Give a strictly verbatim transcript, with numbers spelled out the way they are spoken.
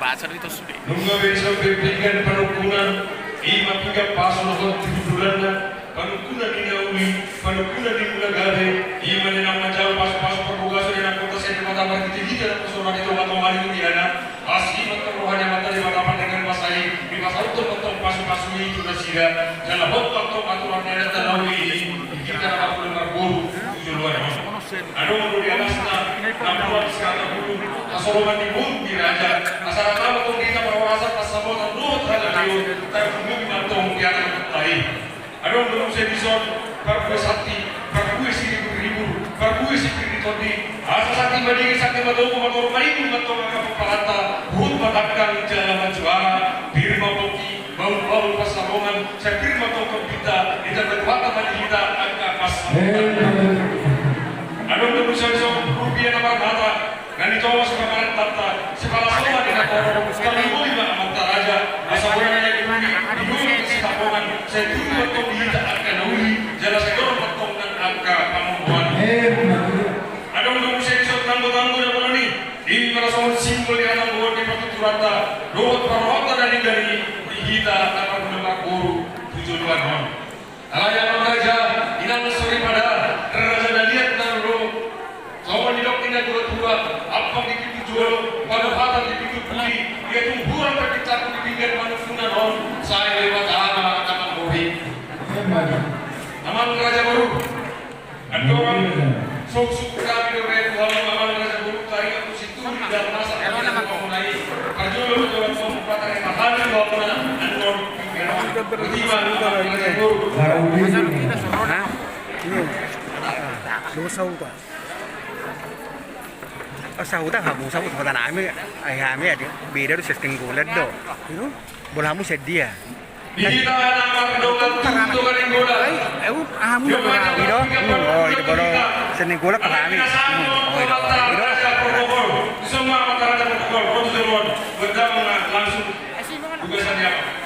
Pacar itu sudah. Nunga be dison be pinggan panungkunan, i ma pinggan pasu dohot di hundulanna, panungkunan ni na uli, panungkunan ni mula gabe, i ma na naeng manjalo pasu-pasu parbagason ni na kota sian Debata marhite-hite na poso na di tonga-tonga ni ulaonna. Asi ma antong roha ni Amanta Debata pardenggan basa i, dipasauthon ma antong pasu-pasu i tu nasida, jala hot ma antong aturan ni adat na uli i di hita na marhula marboru tu joloan on. Adong do di atasna na buat sihata bulung, hasolongan ni boru ni raja, asa rata ma antong di hita parhorasan, pansamotan dohot hagabeon, tarlumobi ma antong di angka na i. Adong do muse dison parbue santi, parbue siribur-ribur, parbue sipir ni tondi, asa santi madingin, santi matogu, mator maringun ma antong angka pomparan ta, huhut ma tangkang jala manjuara, pir ma pongki, bahul-bahul pansalongan, sai pir ma antong tombinta, ditambai Tuhanta ma di hita angka pansamotan. Adong do muse dison rupiah na marmata, na nitongos pamarentanta, sipala songon i na torop, tarlumobi ma amanta raja, asa bona na naeng uli, diboan ma sitapongan, sai tutu ma antong di hita angka na uli, jala sai torop ma antong nang angka pangomboan. Adong do muse dison tanggo-tanggo na bolon i, i ma na songon simbol ni hatanggoon ni partuturanta dohot parrohanta na denggan i di hita na marhula marboru tu joloan on. Alai amang raja, inang soripada, raja na liat na lolo. Songon nidok ni natua-tua, ampang di pitu jolo, paluhatan di pitu pudi, ia tung hurang pe pintaku di pinggan panungkunan on, sai Debata ma na manggohi. Amang raja boru. Andorang suksuk hami dope tu hamu amang raja boru, taringot tu situtu di dalam masa kami na manggohi. Parjolo ma jolo antong patare mahali dohot na annon. Hah? Iya. Dosa uta. Oh, sahuta, hamu sahuta, kota nami, ai hami adi, beda do, sistem gulat do. Iya. Bola hamu sedia. Di hita na mardongan tu Nainggolan. Ai, eh, hamu do bola. Ido? Hmm, oh, ido bola. Nainggolan hami. Hmm, oh, ido. Ido. Protokol. Semua masyarakat protokol. Protokol. Bergabung langsung. Tugasan ya.